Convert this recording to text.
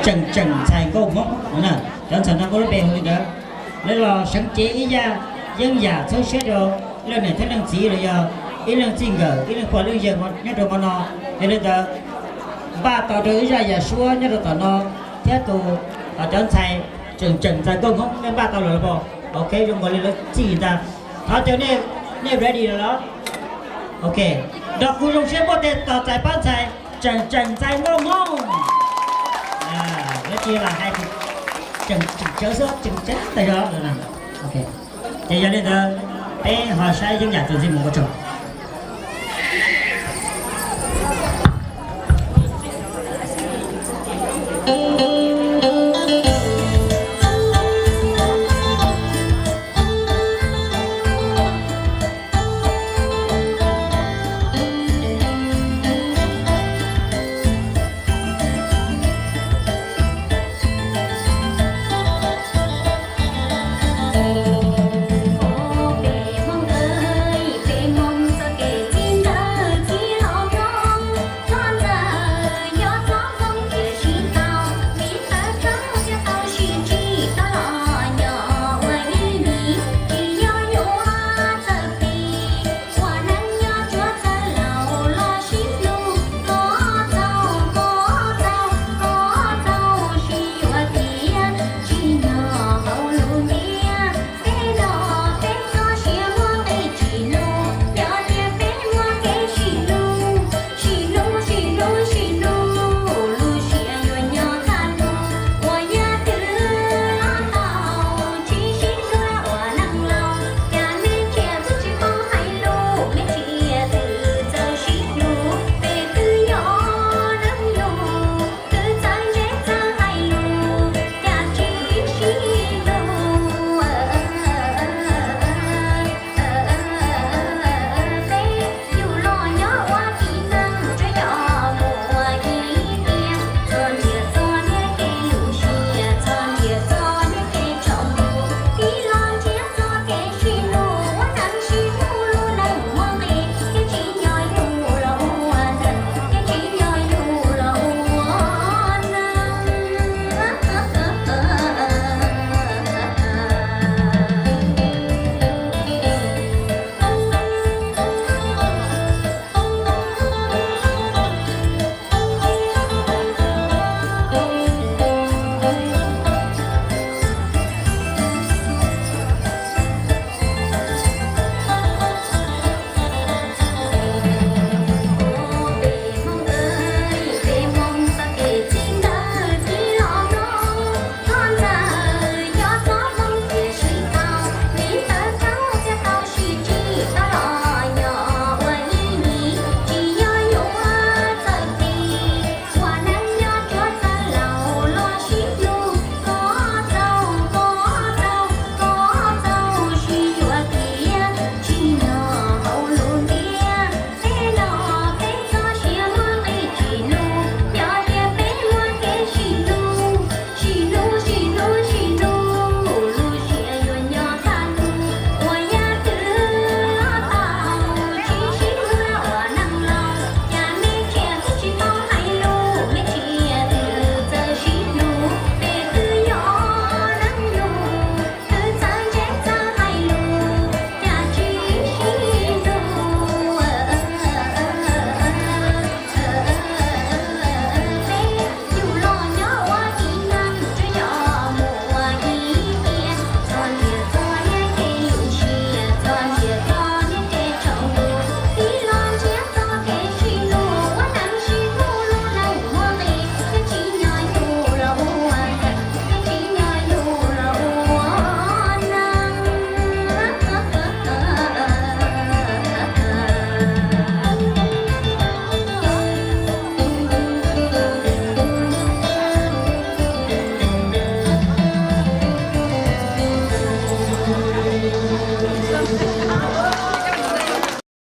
tseem tseem ntxhais nkauj hmoob no na. Cov ntxhais no muaj lub npe hu li ntawd. Lawv los seev cev ib yam yeeb yam txhawb siab rau leej niam thiab leej txiv los yog ib leej txij nkawm ib leej pog leej yawg nyob rau hmo no. Yog li ntawd, npaj tau rau ib zaj yam suab nyob rau tom no thiab tus, cov ntxhais tseem tseem ntxhais nkauj hmoob nej npaj tau lawm los? Ok, zoo nkaus li lawv txij ntag. Thov caw nej, nej ready lawm los? Ok, nrog kuv zoo siab npuaj tes tos txais pab ntxhais tseem tseem ntxhais nkauj hmoob. Lawv tsis lam hais, tseem tseem tsawv xwb, tseem tsawv tas zog. Ces yog li ntawd, peb ho saib yeeb yam txuas ntxiv mus ua tsaug.